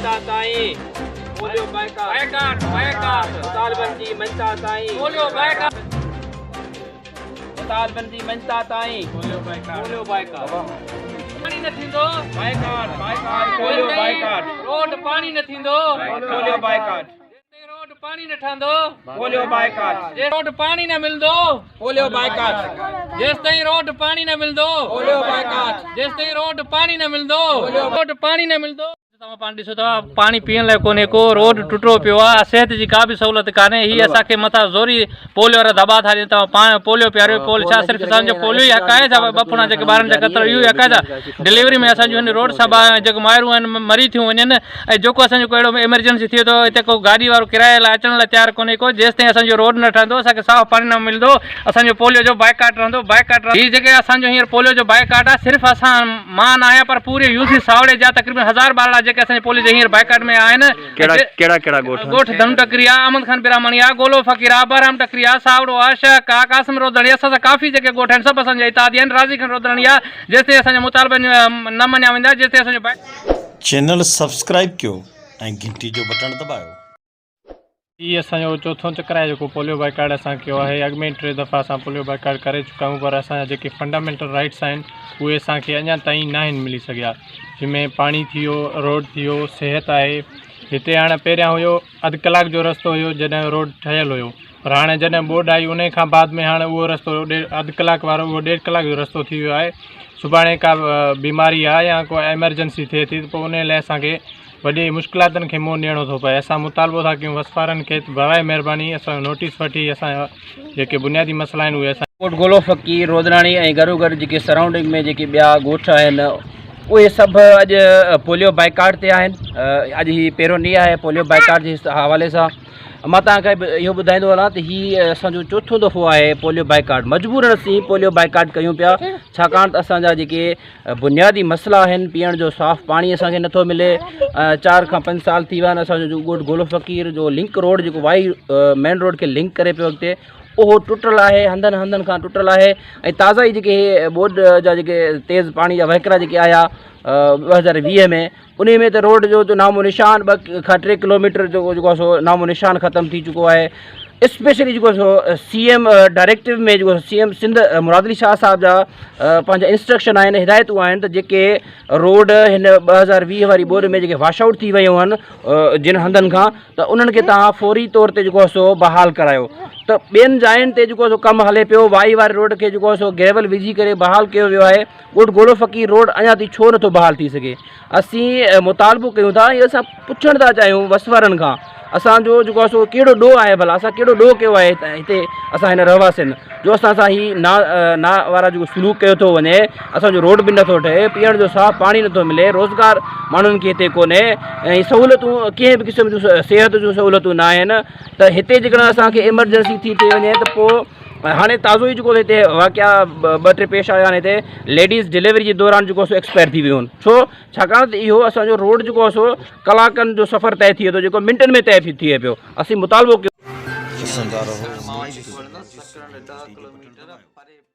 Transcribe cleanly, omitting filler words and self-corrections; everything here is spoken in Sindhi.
مڃتا تائين پوليو بائيڪاٽ بائيڪاٽ مطالبن جي مڃتا تائين پوليو بائيڪاٽ مطالبن جي مڃتا تائين پوليو بائيڪاٽ پوليو بائيڪاٽ پاڻي نه ٿيندو boycott boycott polio boycott road پاڻي نه ٿيندو پوليو بائيڪاٽ جيستائين روڊ پاڻي نه ٺهندو پوليو بائيڪاٽ جي روڊ پاڻي نه ملندو پوليو بائيڪاٽ جيستائين روڊ پاڻي نه ملندو پوليو بائيڪاٽ جيستائين روڊ پاڻي نه ملندو روڊ پاڻي نه ملندو توهان پاڻ ڏسو ٿا پاڻي پيئڻ لاء ڪونهي ڪو روڊ ٽٽو پيو آهي صحت جي ڪا به سهولت ڪانهي هي اسان کي مٿان زوري پوليو وارا دٻا ٿا ڏين توهان پاڻ پوليو پياريو پوليو ڇا صرف اسان جو پوليو ئي حق آهي ڇا ٻه ڦڻا جيڪي ٻارن جا قتل اهو ئي حق آهي ڇا ڊليوري ۾ اسان جو هن روڊ سان جيڪو مائرون آهن مري ٿيون وڃن ۽ جيڪو اسان جو ڪو اهڙو ايمرجنسي ٿئي ٿو هتي ڪو گاڏي وارو ڪرايي لاء اچڻ لاء تيار ڪونهي ڪو جيستائين اسان جو روڊ نه ٺهندو اسان کي صاف پاڻي نه ملندو اسان جو پوليو جو بائيڪاٽ رهندو بائيڪاٽ هي جيڪي اسان جو هينئر پوليو جو بائيڪاٽ آهي صرف اسان مان نه آهيان پر پوري يو سي ساوڙي جا تقريبن هزار ٻارڙا جيڪي اسان جي پوليس جي هينئر بائيڪاٽ ۾ آهن. ڪهڙا ڪهڙا ڪهڙا ڳوٺ آهن؟ ڳوٺ ڌنو ٽڪري آ، احمد خان براهماڻي آ، گولو فقير آ، بهرام ٽڪري آ، ساوڙو آ، شهڪ آ، قاسم رودڻي اسان سان ڪافي جيڪي ڳوٺ آهن سڀ اسان جا اتحادي آهن، راضي خان رودڻي آ، جيستائين اسان جا مطالبا نه مڃيا ويندا جيستائين اسان جو بائيڪاٽ. چينل سبسڪرائيب ڪيو ۽ گهنٽي جو بٽڻ دٻايو. هي اسان جو چوٿون چڪر آهي جيڪو پوليو بائيڪاٽ اسان ڪيو آهي اڳ ۾ ٽي دفعا اسان پوليو بائيڪاٽ ڪري چڪا آهيون پر اسان جا جيڪي فنڊامينٽل رائٽس آهن اهي اسان کي اڃا تائين ناهن ملي سگهيا جنهن ۾ پاڻي ٿي ويو روڊ ٿي ويو صحت آهي هتي هاڻي پهريان هيو اڌ ڪلاڪ جو رستو هيو جڏهن روڊ ٺهيل هيو پر هاڻي جڏهن ٻوڏ آئي ان کان بعد ۾ هاڻي اهو رستو اڌ ڪلاڪ وارو اهو ڏيڍ ڪلاڪ جو رستو ٿي ويو آهي سڀاڻي ڪا بيماري آهي يا ڪو ايمرجنسي ٿئي ٿي ته پوء ان لاء اسانکي وڏي مشڪلاتن کي منهن ڏيڻو ٿو پئي اسان مطالبو ٿا ڪيون وس وارن کي ته براء مهرباني اسان جو نوٽيس وٺي اسان جا جيڪي بنيادي مسئلا آهن اهي اسان. ڳوٺ گولو فقير رودراڻي ۽ گڏوگڏ جيڪي سرائونڊنگ ۾ جيڪي ٻيا ڳوٺ آهن اهي سڀ اڄ پوليو بائيڪاٽ تي آهن اڄ هي پهريون ڏينهن آهي پوليو بائيڪاٽ جي حوالي سان مان توهان کي اهو ٻڌائيندو هلان ته هي اسان جو چوٿون دفعو آهي پوليو بائيڪاٽ مجبورن اسين پوليو بائيڪاٽ ڪيون پيا ڇاڪاڻ ته اسان جا جيڪي بنيادي مسئلا آهن پيئڻ جو صاف پاڻي اسان کي نٿو ملي چار کان پنج سال ٿي ويا آهن اسان جو ڳوٺ گولو فقير جو لنڪ روڊ جيڪو وائي مين روڊ کي لنڪ ڪري پيو اڳتي اهو ٽٽل آهي هنڌن هنڌن کان ٽٽل آهي ۽ تازا ئي جيڪي ٻوڏ جا جيڪي تيز پاڻي جا وهڪرا جيڪي آيا 2020 ۾ انهي ۾ ته روڊ جو نام و نشان ٻه کان ٽي ڪلوميٽر جو جيڪو آهي سو نام و نشان ختم ٿي چڪو آهي اسپيشلي جيڪو سو سي ايم ڊائريڪٽو ۾ جيڪو سي ايم سنڌ مراد علي شاهه صاحب جا پنهنجا انسٽرڪشن آهن هدايتون آهن ته جيڪي روڊ هن 2020 واري ٻوڏ ۾ جيڪي واش آئوٽ ٿي ويون آهن جن هنڌن کان ته انهن کي تهان فوري طور تي جيڪو سو بحال ڪرايو ته ٻين جاين تي جيڪو سو ڪم هلي پيو وائي واري روڊ کي جيڪو سو گريول وجهي ڪري بحال ڪيو ويو آهي ڳوٺ گولو فقير روڊ اڃا تائين ڇو نٿو بحال ٿي سگهي اسين مطالبو ڪيون ٿا ۽ اسان پڇڻ ٿا چاهيون وس وارن کان اسان جو جيڪو آهي سو ڪهڙو ڏوهه آهي ڀلا اسان ڪهڙو ڏوهه ڪيو آهي هتي اسان هن رهواسين جو اسان سان هي نا نا وارا جيڪو سلوڪ ڪيو ٿو وڃي اسان جو روڊ به نٿو ٺهي پيئڻ جو صاف پاڻي نٿو ملي روزگار ماڻهن کي هتي ڪونهي ۽ سهولتون ڪنهن به قسم جون صحت جون سهولتون نه آهن ته هتي جيڪڏهن اسان کي ايمرجنسي ٿي ٿي وڃي ته پوء هاڻي تازو ئي جيڪو هتي واقعا ٻه ٽي پيش آيا آهن هتي ليڊيز ڊليوري جي دوران جيڪو سو ايڪسپائر ٿي ويون ڇو ڇاڪاڻ ته اهو اسانجو روڊ جيڪو سو ڪلاڪن جو سفر طئي ٿئي ٿو جيڪو منٽن ۾ طئي ٿئي پيو اسين مطالبو ڪيون ڏسندا رهو منهنجي سنڌ ٽي وي.